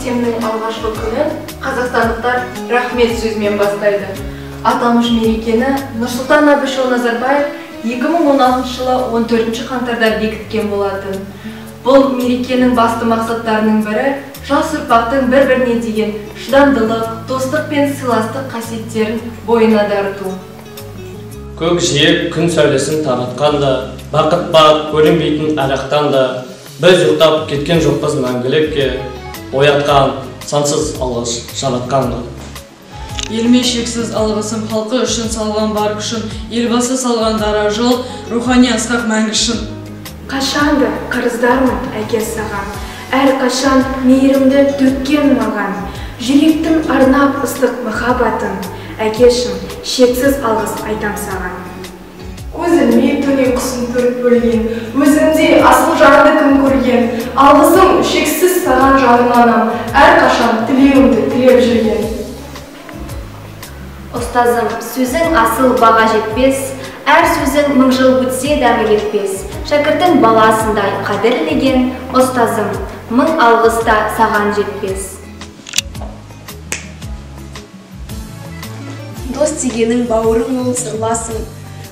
Көктемнің алғашқы күнін қазақстандықтар рахмет сөзімен бастайды. Аталмыш мерекені Нұрсұлтан Әбішұлы Назарбаев 2016 жылы 14 қаңтарда бекіткен болатын. Бұл мерекенің басты мақсаттарының бірі жас ұрпақтың бір-біріне деген шыдамдылық, достық пен сыйластық қасиеттерін бойына дарыту. Көк жиек күн сәулесін таратқан да, бақыт бар көрінбейтін арақтан да, біз ұйықтап кеткен жоқпыз мәңгілікке, оятқан сансыз алғыс жаратқанға. Еліме шексіз алғысым, халқы үшін салған бар күшім, елбасы салған дара жол, рухани асқақ мәңгі шын. Қашан да қарыздармын әке саған, әрқашан мейірімді төккен маған, жүректің арнап ыстық махаббатын, әкешім, шексіз алғыс айтам саған. Көз ілмей түнек құсын төрт бөлген, өзіңдей асыл жанды кім көрген, алғысым шексіз саған жаным анам, әрқашан тілеуімді тілеп жүрген. Ұстазым, сөзің асыл баға жетпес, әр сөзің мың жыл өтсе дәмі кетпес, шәкіртің баласындай қадірлеген, ұстазым, мың алғыс та саған жетпес. Дос дегенің бауырың ол сырласың,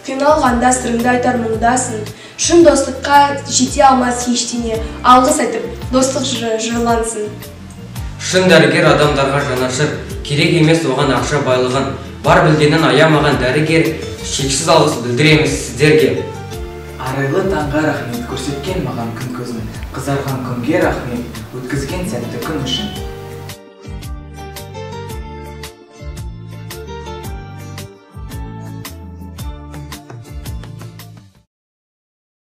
қиналғанда сырыңды айтар мұңдасың, шын достыққа жете алмас ештеңе, алғыс айтып достық жыры жырлансын. Шын дәрігер адамдарға жанашыр, керек емес оған ақша байлығын, бар білгенін аямаған дәрігер, шексіз алғыс білдіреміз сіздерге. Арайлы таңға рахмет, көрсеткен маған күн көзін, қызарған күнге рахмет, өткізген сәтті күн үшін.